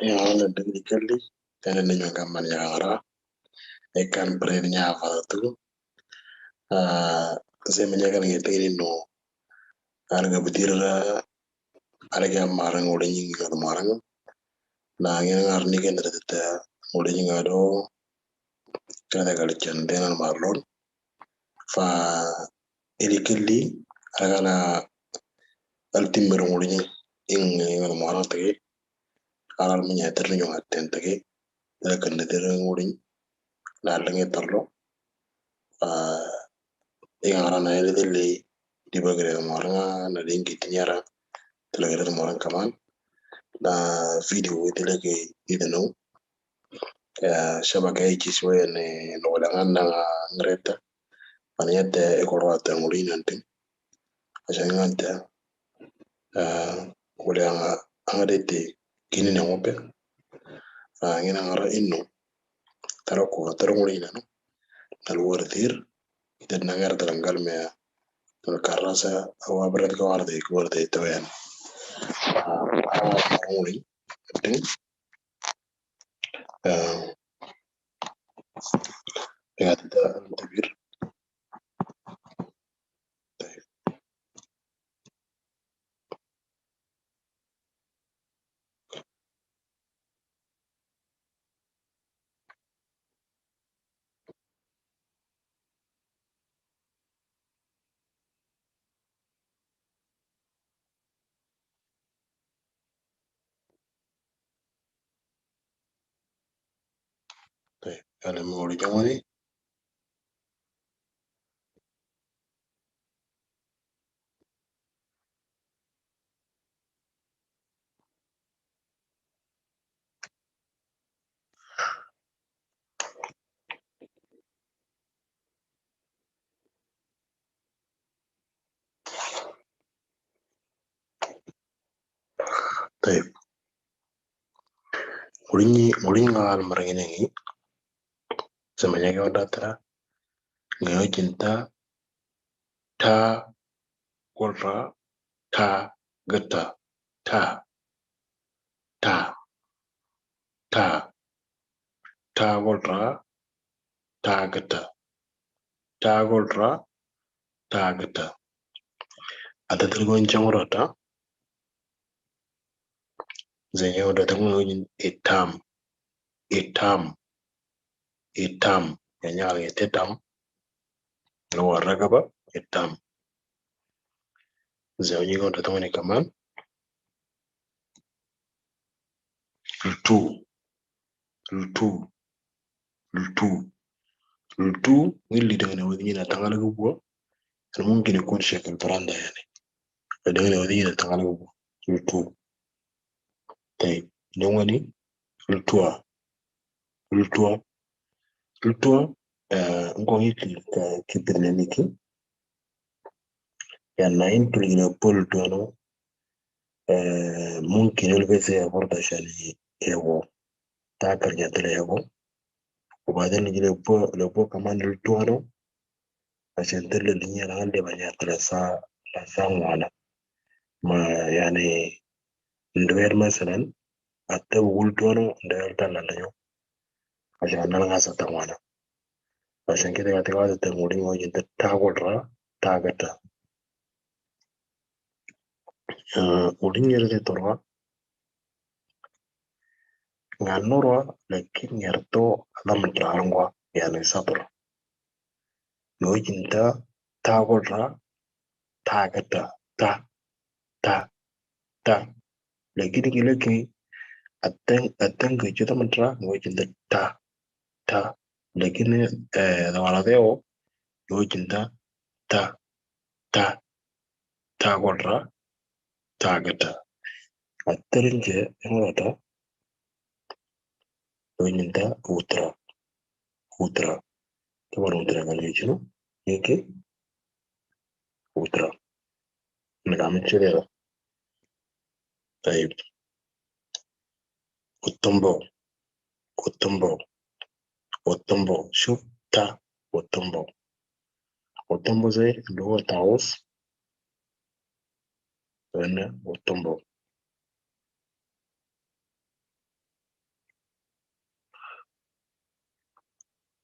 Yang degli tene nenyo gamman nyara e kan pre nya tu زي ما نيجي نتيجي إنه أنا بدير أرجع مارن وليني مارن na ngena nige ndete وليني ngado كده قال جندنا مارلون fa ili kelli argala altimir وليني in maran tege aral minya terni ngaten tege لكن ندير وليني la lange tarlo fa ingara na ele di bagre maranga na lingi tinyara telagere moran kaman na video telagi idano شبكة يجي شوية نولا عندنا نريتا فنيت إقرأت مولين أنت عشان أنت ولا أنغريتي كيني نعوبة فأنا نرى إنه تركوا ترمولين أنو الوردير إذا نغير تلنقل ما الكراسة أو أبرد كوارد كوارد توين مولين أنت التكبير. طيب. طيب أنا مولي جواني. طيب وليني قال مرغيني semuanya wadatra ngayo cinta ta kolra ta gata ta ta ta ta kolra ta gata ta kolra ta gata atatilgon changorota zenye wadata ngoyin etam etam etam يعني على tetam اللي هو الرقبة التام زي ما قلت كمان التو التو التو التو اللي دغنا ودينا تغلق بوا ممكن يكون شكل براندا يعني دغنا ودينا تغلق بوا التو. طيب نواني التوا التوا التوا ngongi kibirneniki يعني انتو اللي بولتو انو ممكن يلبس برضه عشان يهو تاكل جاتل يهو وبعدين نجي لبو لبو كمان التوانو عشان تل اللي عندي بنيات لسا لسا وانا ما يعني ندوير مثلا أتبقول توانو ندوير تانا لنيو عشان نلغى ستوانا عشان كده قاعد قاعد تمورين وجد تاكل را تاكتا ولين ترى nganurwa لكن يرتو لم ترانغوا يعني صبر نوجنتا تاكل را تاكتا تا تا تا لكن كده أتن أتن كده متra نوجنتا تا تا لكن دوارديو نوجنتا تا تا تاكل را تاكتا أترنجة إنغاتا نوجنتا وترا وترا طبعا وترا قال لي شنو هيك وترا نعمل كده. طيب والتنبو والتنبو والتنبو شوف تا والتنبو والتنبو زي اللي هو طاووس هنا والتنبو.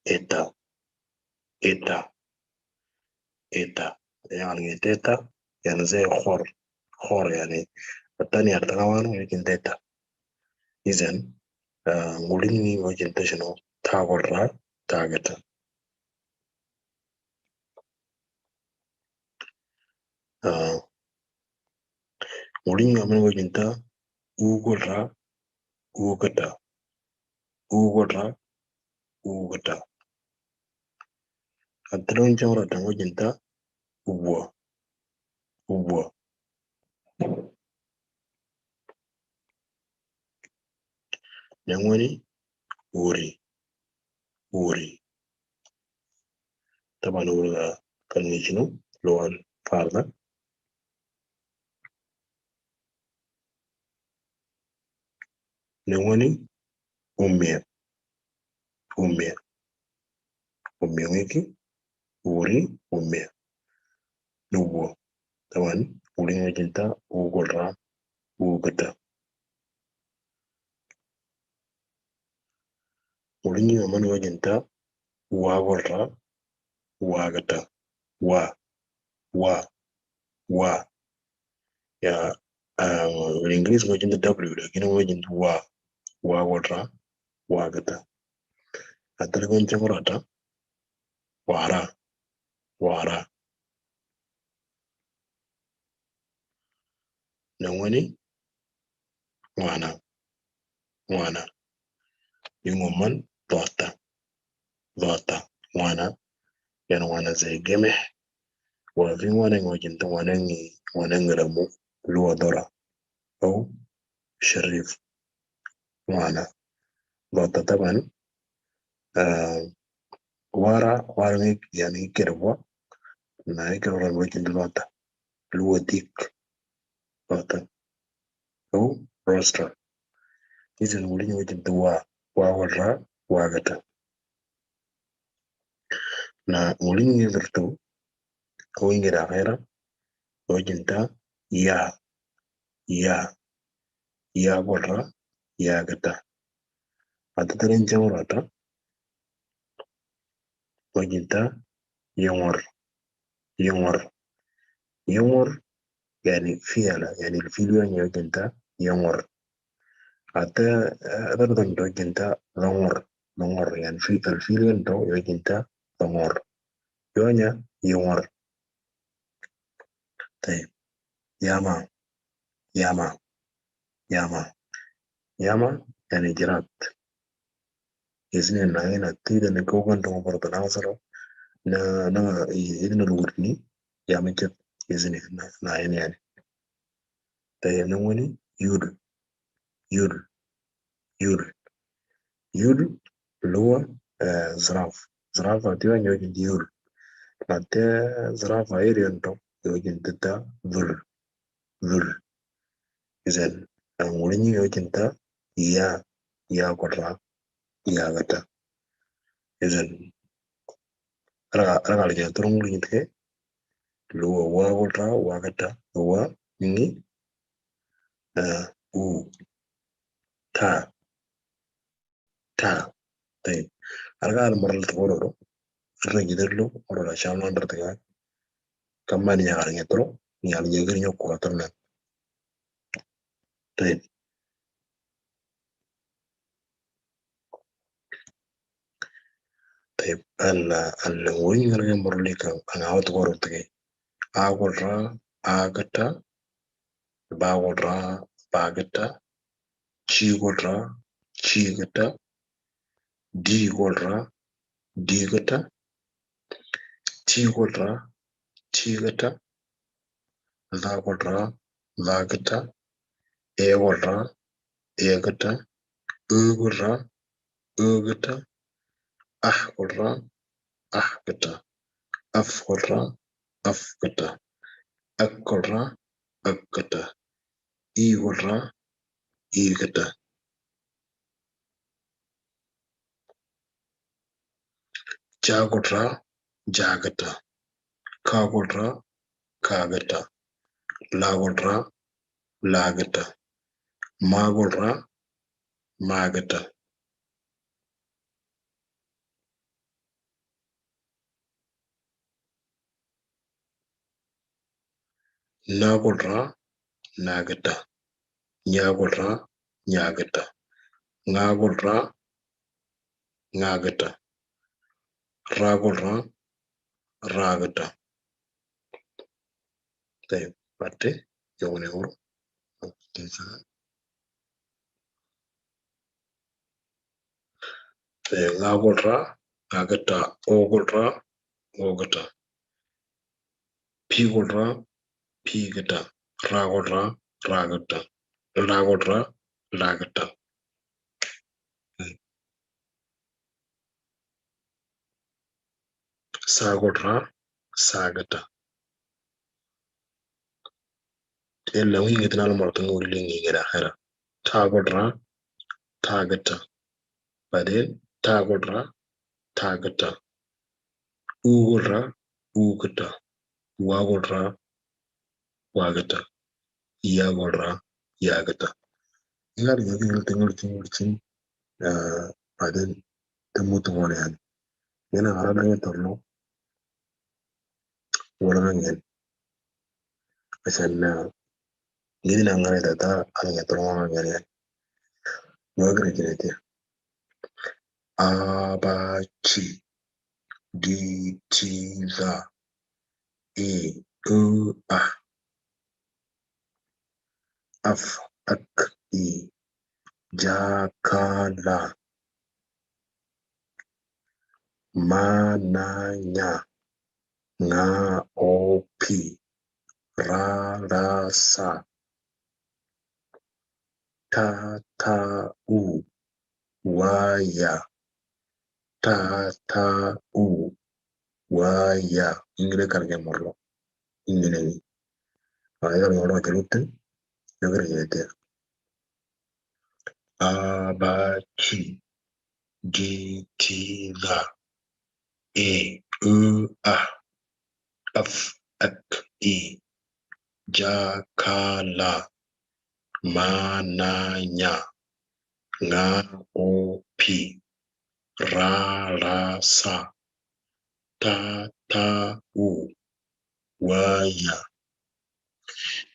إتا إتا إتا يعني تيتا يعني زي خور خور يعني التاني أرتقوانو تيتا. إذن نقولني وجن تشنو تاغورا تاغتا. Ngulinga amene wajinta ugolra ugata ugolra ugata. Atalon chamra tango jinta ubwa ubwa. Nangwani uri uri. طبعا هو كان شنو لو الفارغة. Nangwani umia umia umia wiki uri umia nubwa. طبعا ولين جنتا وقلرا وقتا. ولين يومن وجنتا واغلرا واغتا وا وا وا يا الإنجليزي وجنتا W لكن وجنتا وا واغلرا واغتا. أتلقون جمرata وارا وارا. Nangwani wana wana يوم ضغطة ضغطة وانا يعني وانا زي جمح وفي وانا وجنت وانا وانا نغرمو اللي هو ذرة أو شريف وانا ضغطة طبعا. وارا وارا يعني كربوا ما يكرر الوجه ضغطة اللي هو ديك ضغطة أو روستر. إذا ولين وجد وا وا والرا واغتا. Na ولين يذرتو أو إنجرا غيرا وجنتا يا يا يا والرا يا غتا. أتترين جمراتا وجنتا يمر يمر يمر يعني فيلا يعني الفيلو وجنتا يمر. حتى أبدا وجنتا ضمر ضمر يعني في الفيلو وجنتا ضمر يونيا يمر. طيب ياما ياما ياما ياما يعني جراد. يزني نعين تيدا نكوغن دو برضو ناصرو نا نا إذن الورني ياما جت يزني نعين يعني. طيب نوني يول يول يول يول اللي هو زراف زرافة ديوان يوجد يول. بعد زرافة يرينتو يوجد تتا ذل ذل. إذن ولني يوجد يا يا قرا يا غتا. إذن رجع لجأ ترون ولني تك اللي هو وا قرا وا غتا هو ني أو تا تا. طيب أرجع المرة اللي تقوله الرجل له ولا شامل عندك كمان يعرف يترو يعني يجري يقوى ترنا. طيب طيب ال ال وين رجع مرة لك أنا عاوز تقول تكي أقول را أغتا باقول را باغتا چي قول را چي غتا دي قول را دي غتا تي قول را تي غتا ذا قول را ذا غتا اي قول را اي غتا او قول را او غتا أح قول را أح غتا أف قول را أف غتا أك قول را أك غتا إي قول را إي غتا. جا قول را جا غتا كا قول را كا غتا لا قول را لا غتا ما قول را ما غتا. ناقول را ناقتا نياقول را نياقتا ناقول را ناقتا راقول را راقتا. طيب بعد يغني ورو. ناقول را ناقتا أوقول را أوقتا بيقول را بيقتا راقول را راقتا لاقول را لاقتا. ساقول را ساقتا. إلا وين تنال مرتين ولين آخرة تاقول را تاقتا بعدين تاقول را تاقتا أوقول را أوقتا واقول را واقتا ياقول را ياقتا. بعدين تموت يعني هنا عربنا ترلو ولا نجن عشان نجي نغني تا أنا يترون يعني نقرأ كده A B C D T Z E E A F K I J K L M N Ñ N O P R R S T T U W Y T T U W Y ingile karge morlo ingile ni ayar ngoro kelute yogre yete A B C D T Z E E A F K I J K L M N Ñ N O P R R S T T U W Y.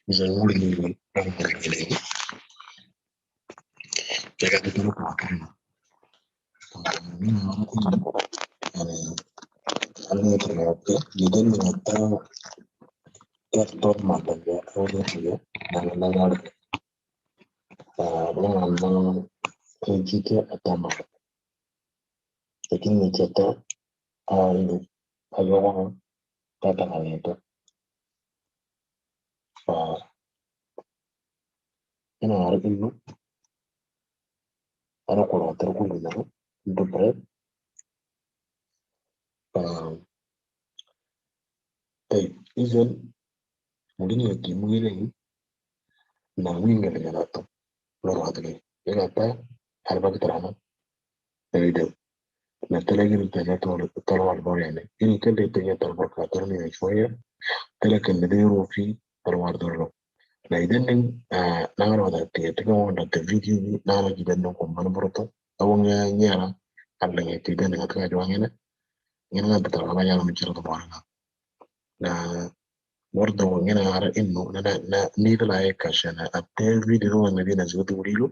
إذا نقول يعني أنا عارف إنه أنا قرأت كل ده دبر. طيب إذا ممكن يتم نعمل لنا لو هذا يلا هربك ترانا فيديو نتلاقي الإنترنت طلع البار يعني إني كان يتجه طلبك خاطرني شوية تلك اللي في طلوع دورو na nangara wada tiga wada te video nangara jibe no ko man boroto awo nga nyara alla nga ti den nga ka jwa ngene ngene nga bitara na yala mi chira to baranga na برضه ngene ara inno na na ni la e kashana atte video nga dina zutu wurilu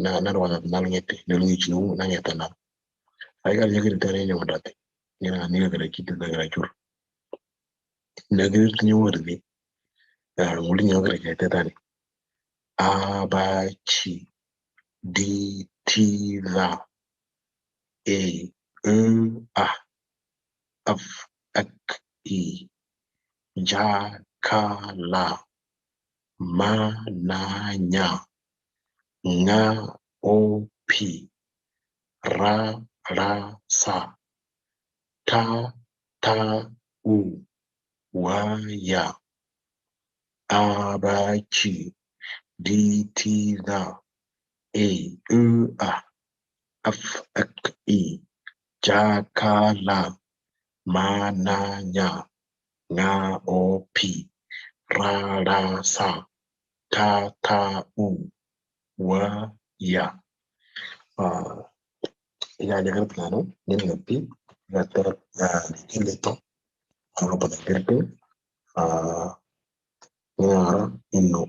na na wada na ngete ne ngi chinu na ngeta na ay gal nyagir tane nyo wadate ngene nga ni ga kitu da ga chur na gir tinyo wardi nguli nyogre ke tani A B C D T Z E E A F K I J K L M N Ñ N O P R R S T T U W Y A B C D T Z E E A F K I J K L M N Ñ N O P R R S T T U W Y. يعني غير plano نلقى غير اللي تو أو بدل Ngara innu